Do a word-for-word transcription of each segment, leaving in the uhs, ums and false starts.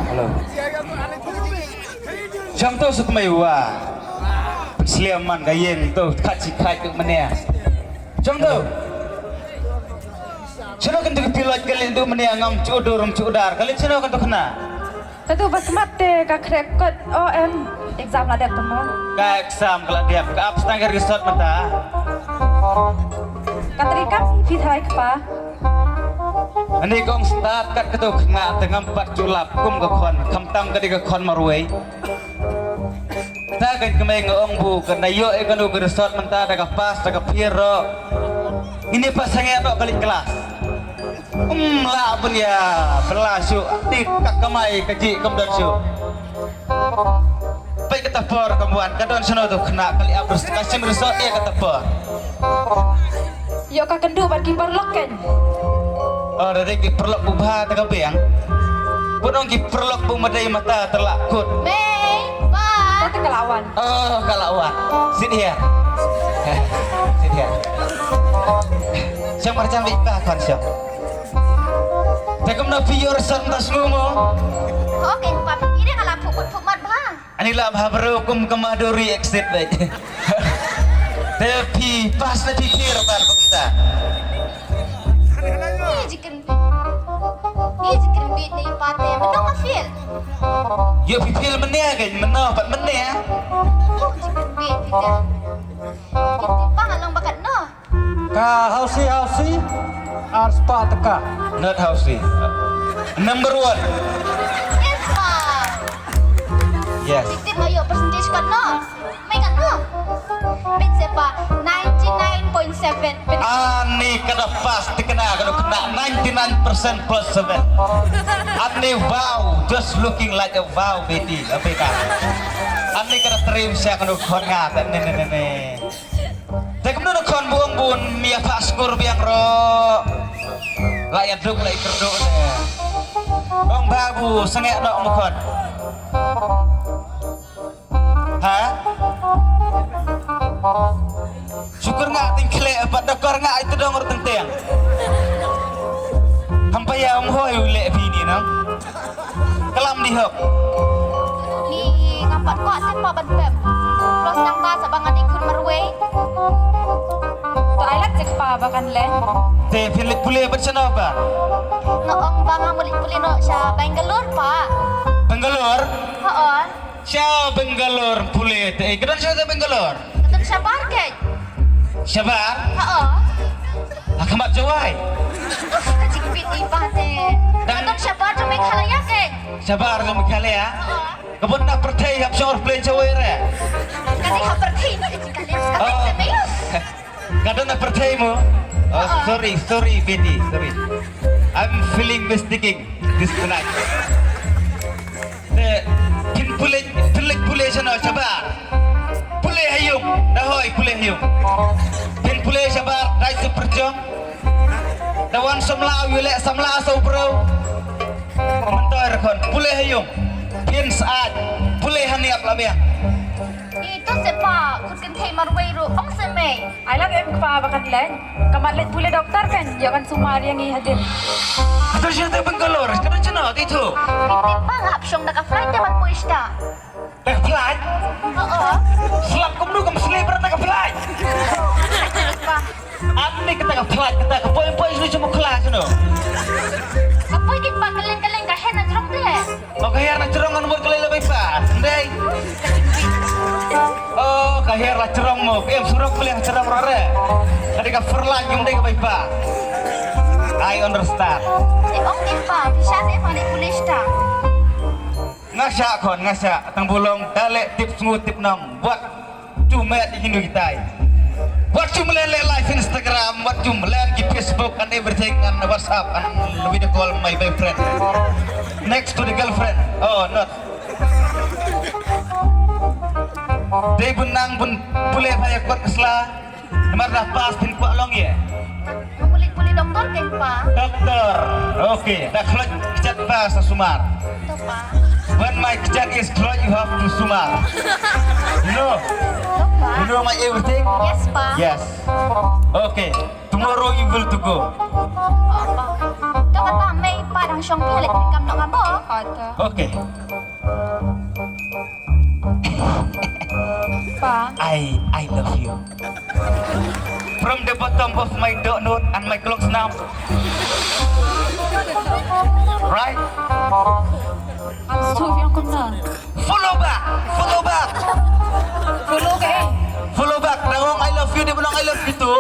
Hello. Jong to suk mai wa. Sliam man ka ïeng to khat chi khat tu mane. Jong to. Chano kan tu pilot kali tu mane ngam chudur ngam chudar kali chano kan tu kena. Katu ba smat te ka khrek kot o em exam la dep tamo. Ka exam ka la dep ka ap stang ka resort mata. Ka tari kam phi thai kpa. Ani kong start kat katu khnga te ngam pat julap kum ka khon khamtam ka di ka khon marwei. Ta kan kemeng ong bu kan da yo e kanu ka resort mata da ka pass da ka piro. Ini pasang ya no kali kelas. Um la bunya bela shu ti ka kamai ka ji kam don shu. Pai kata por kamuan ka don shu no tu kena kali abus ka sim resort ya kata por. Yo ka kendu ban ki parlok kan. Oh, dari ki parlok bu bha ta ka beng. Pun ong ki parlok bu madai mata telak kut. Mei, ba. Kata kelawan. Oh, kelawan. Sit here. Sit here. Siang marjan bik ba kan siang. Te kumno phi ïoh result mynta sngew mo? Ho, kein pa phi dei ka la phuh phuh mat bha. Ani la bha bro kum ka Madhuri exit beit. Te phi pass ne phi fail ban kumta? Ni jikin. Ni jikin bit ni pa te. Mynno ka fail? Ïoh phi fail mynne kein, mynno pat mynne. Ho, jikin bit phi te. Jikin pa ngalong bakat no. Ka hausi hausi ar spah teka. Not hausi. Number one. Yes, pa. Yes. Tip ma ïoh percentage kat no. Mai kat no. Pit se pa ninety nine point seven. Ani ka da pass tikna ka da kena ninety nine percent plus seven. Ani wow, just looking like a wow, baby. Apa ka? Ani ka da trim sha ka da khon nga. Ne ne ne ne. Te kumno na khon bu ong bun mia pha skur biang ro. La ïa duk la ïa kerduk ne. Ong ba bu sangeh nok mu khon. Ha? Syukur nga ting khleh pat da kor nga ai tedong ro teng teng. Hampa ïa um hoi u leh bini nang. Kalam di hok. Ni ngam pat kwah te pa ban pep. Plus nangta sa ba nga dei khun marwei. To ai lad jek pa ba kan leh. Te phi leit pule bad shano ba? Nga ong ba nga mut leit pule noh sha Bangalore pa. Bangalore? Ho. Sha Bangalore pule te. Eh, ka don sha Bangalore? Ka don shabar keiñ. Shabar? Ho. Ha khmat Jowai. Uf, ka jingbit i pa te. Ka don shabar jong Meghalaya keiñ. Shabar jong Meghalaya? Ho. Ka bun na pyrthei hap shong airplane shawei re. Ka dei ha pyrthei na ka jingkalian. Ka dei te mei. Ka don na pyrthei mo. Oh, sorry, sorry, Betty, sorry. I'm feeling mistaking this tonight. Te, phin pule, phin leit pule shano shabar. Pule ha ïung, da hoi pule ha ïung. Phin pule shabar, dai super jong. Da wan samla u leh samla sa u bro. Mentoi rakhon pule ha ïung. Phin sat pule ha niap la biang. Ito se pa khut kynthei marwei ruh ong se mei. Ai lad em kpa ba kan leh. Ka mat leit pule doktor kan ïa kan sumar ïa ngi hadien. Ito se te Bangalore ka don shano ito. Pynti pa nga hap shong da ka flight te ban poi shata. Da ka flight? Oo. Slap kumno kam slip da ka flight. Ani kata ka flight kata ka poi poi shu shu mukla shu no. Ka poi kit pa kaleng kaleng ka hen na jrong te. O ka her na jrong an mut kaleng la bai pa. Ndai. O ka her la jrong mo em surok kaleng jrong rare. Kadi ka flight yung dai ka bai pa. I understand. Te ong kit pa pisa te pa ni police ta. Nga shah khon, nga shah. Tang bulong, da leh tip sngu tip nong. Wat ju met ïa kino kitai. Wat ju mlien leh live Instagram, wat ju mlien ki Facebook and everything and WhatsApp and video call my boyfriend. Next to the girlfriend. Oh, not. Dei bun nang bun pule bha ïa kot ka sla. Namar da pass phin kwah long ïa. Pule pule doktor kein pa. Doktor. Okay, da khloit kjat pass sumar. To pa. When my kjat is khloit, you have to sumar. You know? To pa. You know my everything? Yes pa. Yes. Okay. Tomorrow you will to go. Oh, pa. Shong phi leh kam nok ngam mo. Kata. Okay. Pa. I I love you. From the bottom of my dohnud and my klong snam. Right? Am su yang kumna. Follow back, follow back. Follow ke? Follow back. Nang ong I love you, dei ban ong I love you too.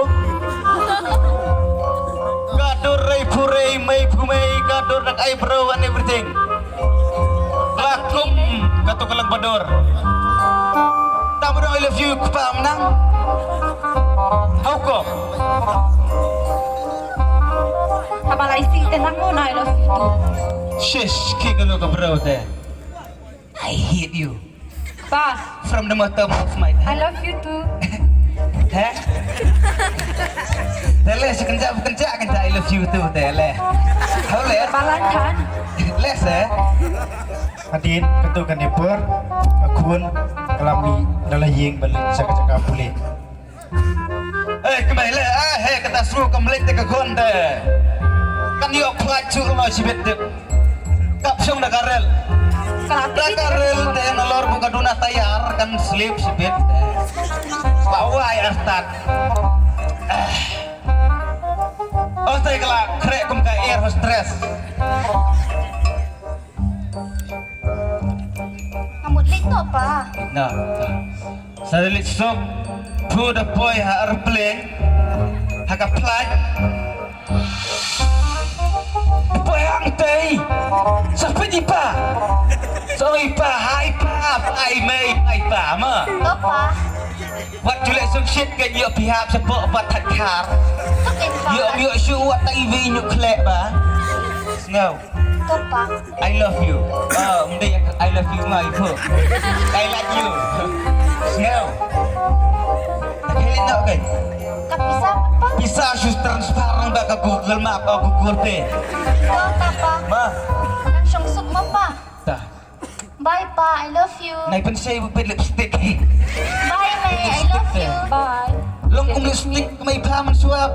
Ka dur rei phu rei, mei phu mei, ka dur dak eyebrow and everything. Ka kum, ka tu ka lang badur. Tang ban ong I love you, kpa nang. Hau ko. Haba lai sing te nang mo na I love you too. Shish, ki ka lo ka bro te. I hate you. Pa. From the bottom of my I love you too. He? Te le, sa kynja, kynja, kynja, I love you too, te le. Hau le. Balan kan. Le se. Hadien, katto katne por, ka khun, ka la mih, da la ïeng, ban leit, sha ka jaka pule. Eh, kmai le, eh, he, kata shu kam leit te ka khun te. Kan ïoh phlak shuh noh shibit te. Kap shong da ka rel. Da ka rel te nalor bad ka duna tayar kan slip shibit te. Ba wai artat. Eh. Oh, te ka la khreh kum ka air hostess. Nga mut leit noh, pa. Na. Sa leit suk, phu da poi ha airplane, ha ka flight. Poi hangtei. Sa peit i pa. Sa ong i pa, hai pa, hai mei, hai pa, ma. To, pa. Wat ju leh suk shit ka ïoh phi hap shapoh pat thad khar. To, pa. Ïoh, ïoh shu wat tang iwei ïoh khleh ba. Sngew. To, pa. I love you. Ah, ym dei I love you ma, i phu. I like you. Sngew. Ka khie leit noh kein. Ka pisa, pa? Pisa shu transfer nang ba ka Google Map, oh, Google Pay. To, ta, pa. Ma. Nang shong suk mo, pa. Ta. Bye, pa. I love you. Nai pynshai ba peit lipstick. Bye, mei. I love you. Bye. Long kum lipstick mei pha mynshuwa.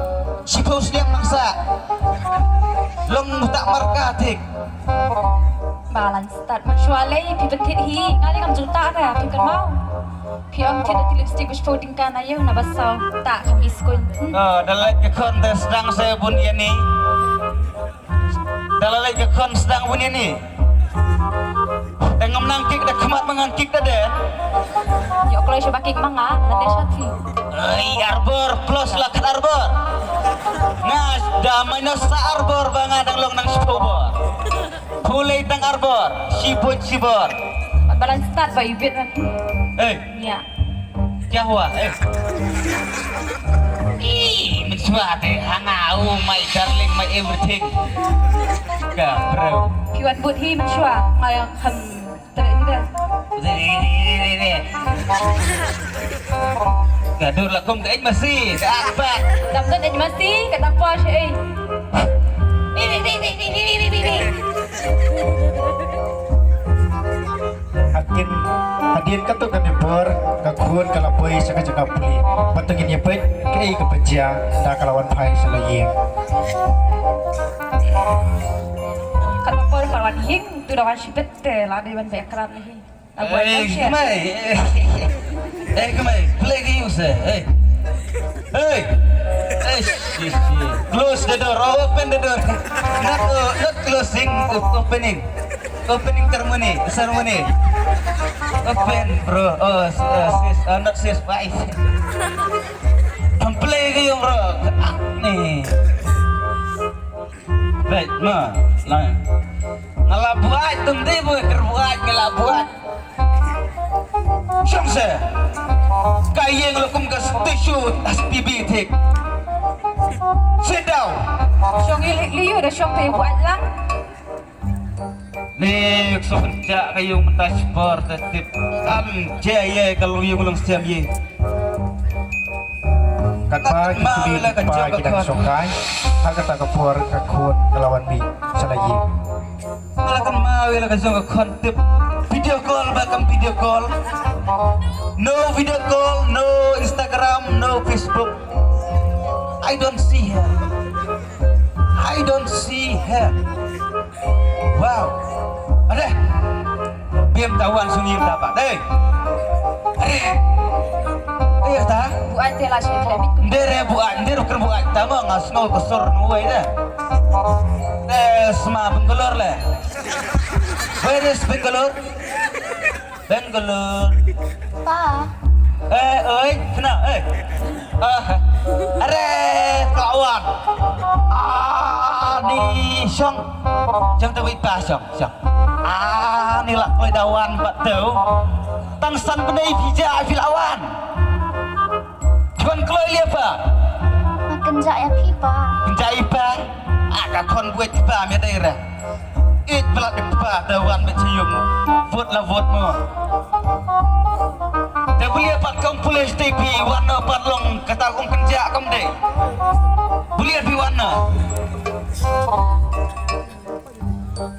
Shiphew snem nang sah. Long uta marka thik. Ba lan start mynshuwa lei, phi pynthied hi, nga lei ngam ju tah re, phi kynmaw. Phi ong thied da ti lipstick ba shiphew tyngka na ïew, naba saw tah kham iskun. Oh, da leit ka khon te sdang se bun ïa ni. Da la leit ka khon sdang bun ïa ni. Te ngam nang kik da khmat ma ngan kik da den. Ïoh kloi shuwa ba kik ma nga, lane sha phi. Ai, arbor, plus la khat arbor. Nga da minus sa arbor ba nga dang long nang shiphew bor. Pule tang arbor, shibun shibor. Balan start ba ibit. Eh. Ïa. Kya hua? Eh. Ih, mynshuwa te hana, oh my darling, my everything. Ka bro. Phi wan bud hi mynshuwa. Nga ïa kham treh hi de. Ni, ni, ni, ni, ni. Ka dur la kum ka ej masi, ka akbat. Dam don ej masi, ka dam pa shi ei. Ni, ni, ni, ni. Hadien, hadien katto katne por, ka khun ka la poi sha ka jaka pule. Bad to ngin ïa peit kaei kaba jia, da ka la wan phai sha la ïing. Katto por ka la wan ïing, to da wan shibit te la dei ban beh krat hi. La buaid. Eh, kmai. Eh, kmai, play ka use. Eh. Hey! Hey, shh, shh, shh. Close the door. Oh, open the door. Not, uh, not closing, o-, opening. Opening ceremony, ceremony. Open, bro. Oh, s-, uh, sis, uh, not sis, wife. Come play game, bro. Ah, ni. Right, ma. Lang. Nga la buaid, tum dei buaid, ker buaid, nga la buaid. Shong se. Ka ïeng la kum ka statue S P B thik. Sit down. Shong i li, li yu da shong te buaid lang. Ni shong ja ka ïeng mynta shipor te tip. Am je ye ka lu ïeng long siam ye. Katba ki kmie ki kpa ki dang shongkai, ha kata ka por ka khun ka la wan mih sha la ïing. Nga la kynmaw ïa la ka jong ka khun tip. Video call ba kam video call. No video call, no Instagram, no Facebook. I don't see her. I don't see her. Wow. Ade. Bim tawan sungim tapa. Dei. Ade. Ayo ta. Buat te la shek lebit. Ndere buat, ndere bukan buat. Tama ngasngo kesur nuwai deh. Eh, sma Bangalore le. Where is Bangalore? Bangalore. Pa. Eh, oi, kena, eh. Ah, are, kawan. Ah, ni shong. Shong te wei pa shong, shong. Ah, ni lak koi dawan bat tu. Tang san benai bija ai fil awan. Juan kloi lia pa. Makan ja ya pipa. Kenja ipa. Ah, ka kon buat ipa mi dei re. It blat ipa da wan me chiyum. Vote la vote mo. Da bulia pat kong police T P wan no pat long kata kong kenja kom dei. Bulia bi wan no.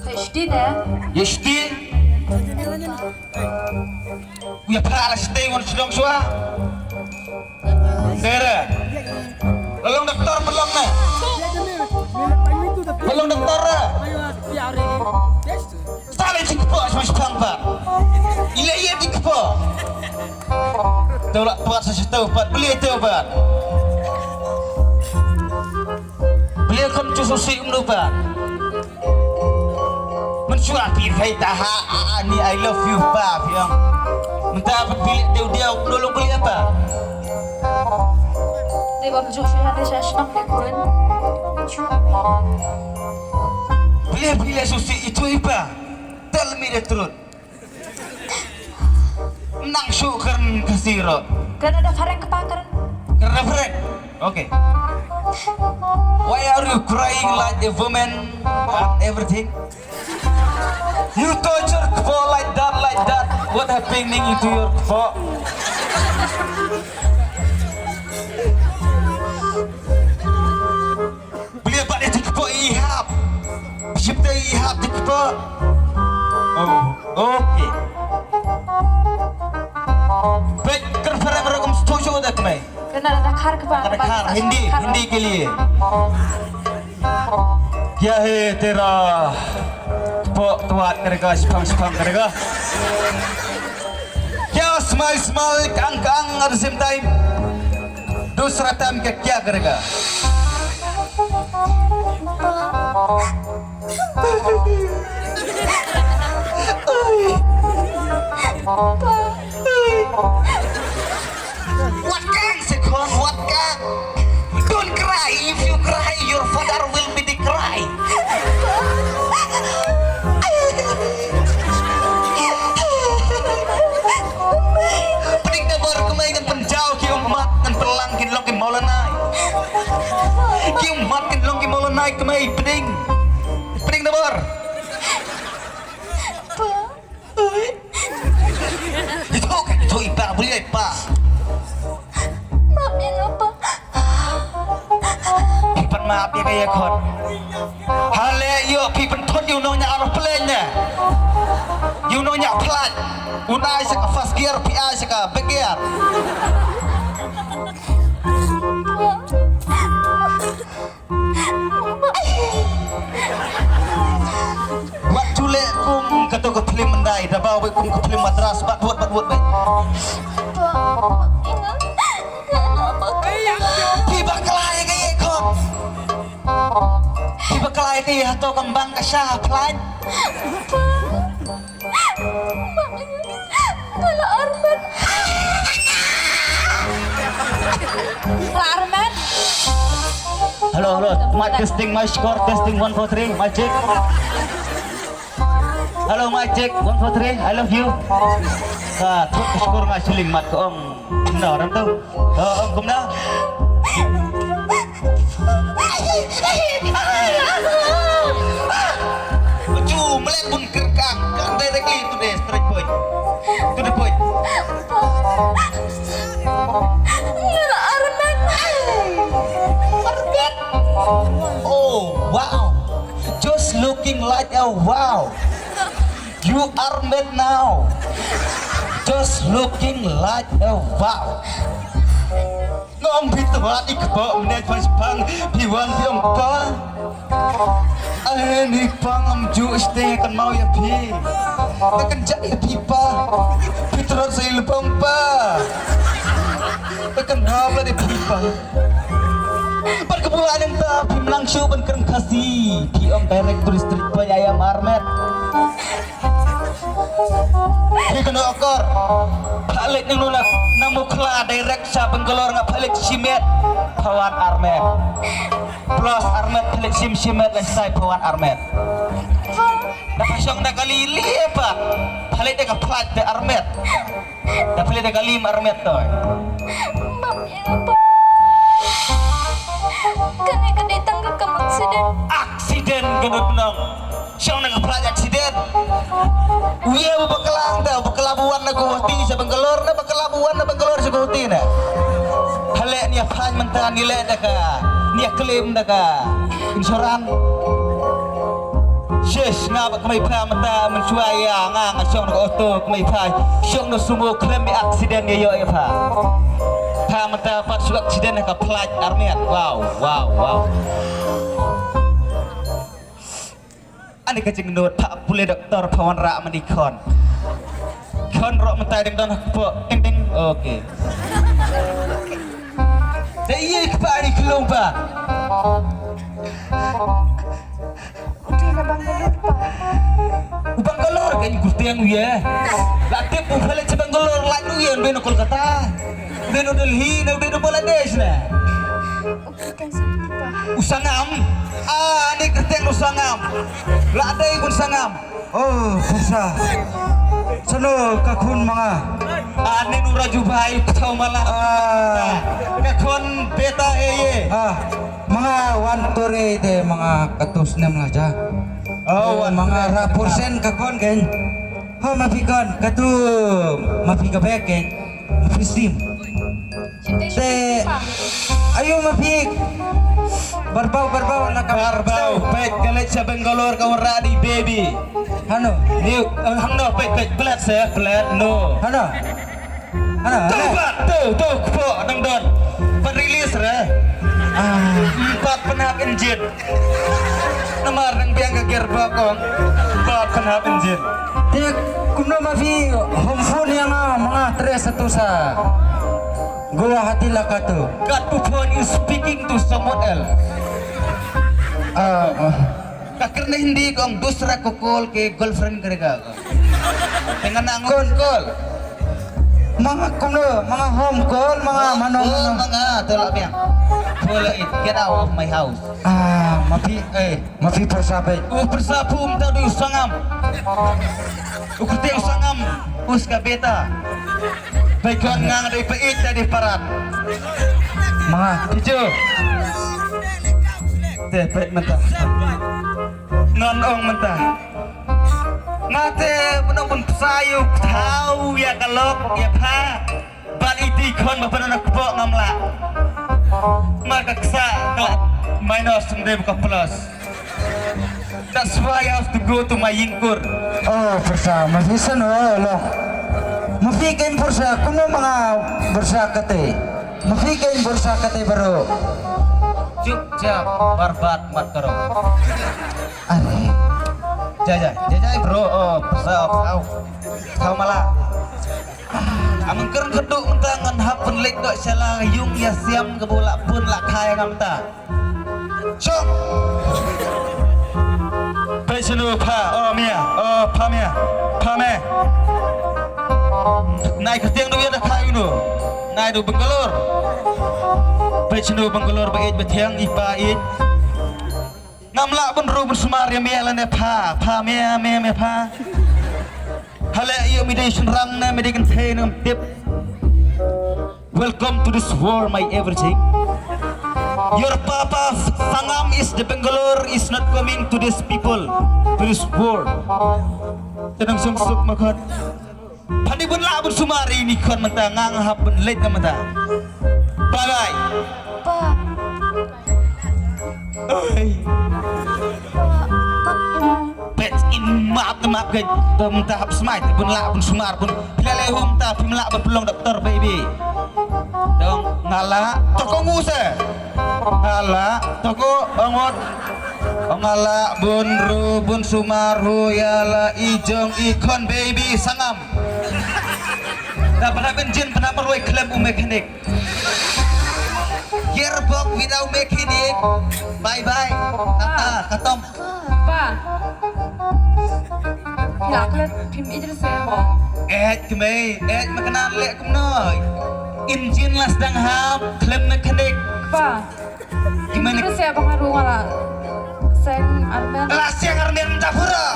Pasti deh. Yesti. Uya pala stay ngon shlong swa. Sera. Lalong doktor pelong na. Pelong doktor ra. Sale tik po sma spang pa. Ile ye tik po. Tolak puat sa situ pat beli itu pat. Beli kon cusu si umnu pat. Mencuat pi fai taha ani I love you pa piang. Mentah apa pilih dia dia nolong beli apa? Dei bam ju shi hande sha shnong dei kuren. Pilih pilih susi itu ipa. Tell me the truth. Nang shu kren Khasi ro. Kren ada phareng kpa kren. Kren ada phareng. Okay. Why are you crying like a woman and everything? You torture kpo like that, like that. What happening to your kpo? Beli apa dia tik kpo ihap? Sip dia ihap tik kpo. Oh, okay. Baik, kren phareng ro kum setuju dah kemai. Kena ada khar kpa. Kena khar, Hindi, Hindi ke liye. Kya hai tera po tuat karega, spang spang karega. Kya smile smile, kang kang at the same time. Dusra time ke kya karega? What kang, Sekhon? What kang? Don't cry. If you cry, your father will be the cry. Pdeng da bor kmai ngan pynjaw ki ummat ngan pynlang ki long ki mawlanai. Ki ummat ki long ki mawlanai kmai pdeng. Pdeng da bor. Ito, ito ipa, buli ipa. Map ïa nga pa. Phi pan map ïa ka ïa khot. Hale ïoh phi pynthut ïa u nongñiah aeroplane ne. Ïa u nongñiah flight. Un ai sa ka first gear, phi ai sa ka back gear. Wat tu leh kum kato ka film Mandai, da ba wei kum ka film Madras, bad wot, bad wot wei. Ki bakla ïa ka ïa khot. Ki bakla ïa ka ïa hato ka mbang ka sha plan. Nga la armet. La armet. Hello, hello. Mic testing, mic score testing, one, four, three, mic check. Hello, mic check, one, four, three, I love you. Ka thut ka score nga shilling mat ka ong. Kumno, ram tu? Oh, ong kumno? Ju mlek bun kerkang, kan directly to the straight point. To the point. Nga la armet. Oh, wow. Just looking like a wow. You are mad now. Just looking like a wow. Ngong bit wat ik ba mne pas pang piwan piong pa. Ai ni pang am ju iste kan mau ïa phi. Kan ja ïa phi pa. Phi trot sa ilbong pa. Kan mau la di phi pa. Par ka bula nang ta phi mlang shu ban kren Khasi. Phi ong direct to the street boy, I am Armet. Phi kano akor. Pha leit nang nuna na Mukhla direct sha Bangalore nga pha leit shimet. Pha wan Armet. Plus Armet pha leit shim shimet la sai pha wan Armet. Da pha shong da kali li pa. Pha leit da ka flight da Armet. Da pha leit da kali ma Armet to. Map ïa nga pa. Kane ka dei tang ka kam accident. Accident ka nut nong. Shong na ka pla accident. Uya u bakla da, u bakla buan na Guwahati sa Bangalore na, bakla buan na Bangalore sa Guwahati na. Hale ni a fine mynta ni le da ka, ni a claim da ka insurance. Shish, nga ba kmai pha mynta mynshuwa ïa nga, nga shong na ka auto kmai pha. Shong na sumo claim ni accident ïa yo ïa pha. Pha mynta pat shu accident na ka flight Armet. Wow, wow, wow. Ani ka jingnud pha pule doktor pha wanrah mani khon. Khon roh mynta ding don ha kpoh. Ding ding. Okay. Dei ïa kpa ani klong ba. Uti na Bangalore pa. U Bangalore kan kurtiang uya. La tip u pha leit Bangalore la nu ïa ben Kolkata. Ben Delhi na ben Bangladesh na. U sangam. Ah, ni kyrteng u sangam. La dei bun sangam. Oh, pyrsa. Sano ka khun manga. Ah, ni nu Raju bhai, pthaw mala. Ah. Ka khun beta eye. Ah, manga wan tore de manga katus nem la ja. Oh, wan manga ra persen ka khun ken. Ha ma phi khun katu ma phi ka bek ken. Fistim. Te ayu ma phi. Barbau barbau na ka barbau. Pet ka leit sa Bangalore ka wara di baby. Hano. Ni hangno pet pet pelat sa pelat no. Hano. Hano. Tu bat tu tu kpo nang don. Pat release re. Ah. Empat penap engine. Namar nang biang ka gearbox kong. Ba pynhap engine. Te kumno ma phi home phone ïa nga ma nga tres satu sa Guwahati la katu. Katu phone is speaking to someone else. Ah, ah. Ka kren Hindi kong dusra ko call ke girlfriend karega. Te nga nang call. Manga kumno, manga home call, manga mano mano. Manga to la biang. Follow it. Get out of my house. Ah, ma phi, eh, ma phi pyrsa phi. U pyrsa pum ta du sangam. U kute u sangam. Uska beta. Bai kon ngang dei peit ta dei parat. Manga. Tijo. Te peit mynta. Ngan ong mynta. Nga te bun ong bun psa ïa u pthaw ïa ka lok ïa pha. Ban iti khon ba pynban kpoh ngam lah. Mar ka ksa ka lah minus ngam dei ka plus. That's why I have to go to my yingkur. Oh, pyrsa, ma phi san oh lo. Ma phi ken pyrsa, kuno manga pyrsa kate. Ma phi ken pyrsa kate bro. Chupchap barbat mat karo. Are. Jai jai, jai jai bro. Oh, pyrsa, pyrsa. Kau mala. Amang kern keduk mynta ngan hap pynlek dok shala yung ïa siam ka bula pun la khai ngam ta. Shok. Pei sinu pha, oh mia, oh pha mia, pha me. Nai ketiang du ïa da khai unu. Nai du Bangalore. Pei sinu Bangalore ba ej ba thiang i pa ej. Ngam lah ban ru ban sumar ïa me lane pha, pha me, me, me pha. Hale ïa me dei shynrang ne me dei kynthei ne ngam tip. Welcome to this world, my everything. Your papa sangam is the Bangalore is not coming to this people, to this world. Tenang sung suk makot. Phani bun lah bun sumar ini kon mynta ngang hap bun late na mynta. Bye bye. Pa. Oi. Pa. Pet in map na map ke dom ta hap smai bun lah bun sumar bun. Pila le hum ta pim lah bun pelong doktor baby. Dong ngala toko nguse. Ngala toko ongot. Ong ala bun ru bun sumar hu ya la i jong i khon baby sangam. Da pynhap engine pynhap marwei khlem u mechanic. Gearbox without mechanic. Bye bye. Tata, katom. Pa. Phi la klet phim ijra se mo. Eh, kmei, eh, makna leh kumno. Engine la sdang hap, khlem mechanic. Pa. Kmei. Ijra se ba nga rung ala. Seng armen. La seng armen ta pura.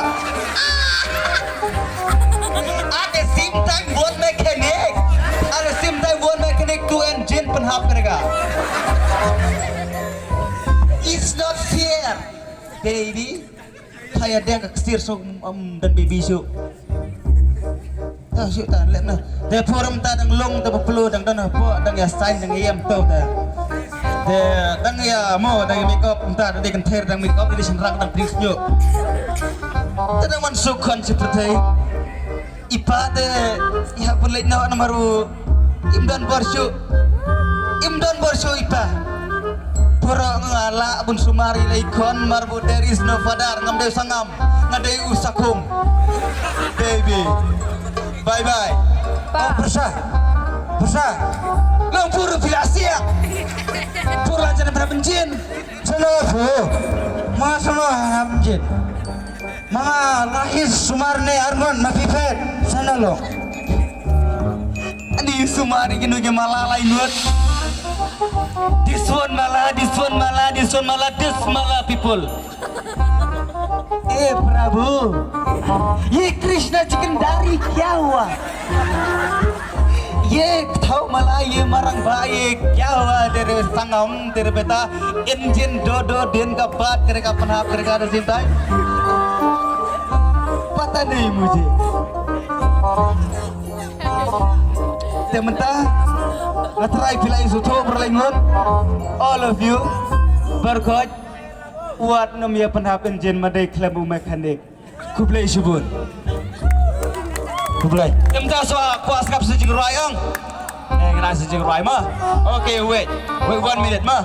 At the same time, one mechanic. At the same time, one mechanic, two engine, pynhap kyrega. It's not fair, baby. Kaya deng ka ksir so um dan baby so. Ta shu ta lem na. Te pur mynta dang long ta pepelu dang don hapoh dang ya sign dang yem to ta. Te dang ya mo dang ya make up mynta dang kan ther dang make up dang shin rang dang pring snyo. Te dang man suk khon si pyrthei. Ipa te ya pun leit no na maru. Im don bor shu. Im don bor shu ipa. Pura nga la bun sumari lei khon mar bu there is no father ngam dei sangam. Nga dei u sakum. Baby. Bye bye. Pa. Oh, pyrsa. Pyrsa. Long pur pila sia. Pur la jana pernah bencin. Selo pu. Ma selo haram jin. Mama lahis sumar ne arngon ma pipet. Sana lo. Ani sumar ikinu ke mala lai nuat. This one mala, this one mala, this one mala, this mala people. ए प्रभु, ये कृष्ण चिकनदारी क्या हुआ? ये थाव मला, ये मरंग बा, ये क्या हुआ? तेरे संगम, तेरे बेटा, इंजन दो दो दिन का बात करेगा, पनाह करेगा, तो चिंता है। पता नहीं मुझे। Te mynta nga trai phi la ïa sngewthuh ba la ïa ngut. All of you, barkhoit. Wat nym ïa pynhap engine ma dei khlem u mechanic. Khublei shibun. Khublei. Te mynta sa kwah sngap sa jingrwai ong. Eh, ngin ai sa jingrwai ma. Okay, wait. Wait one minute ma.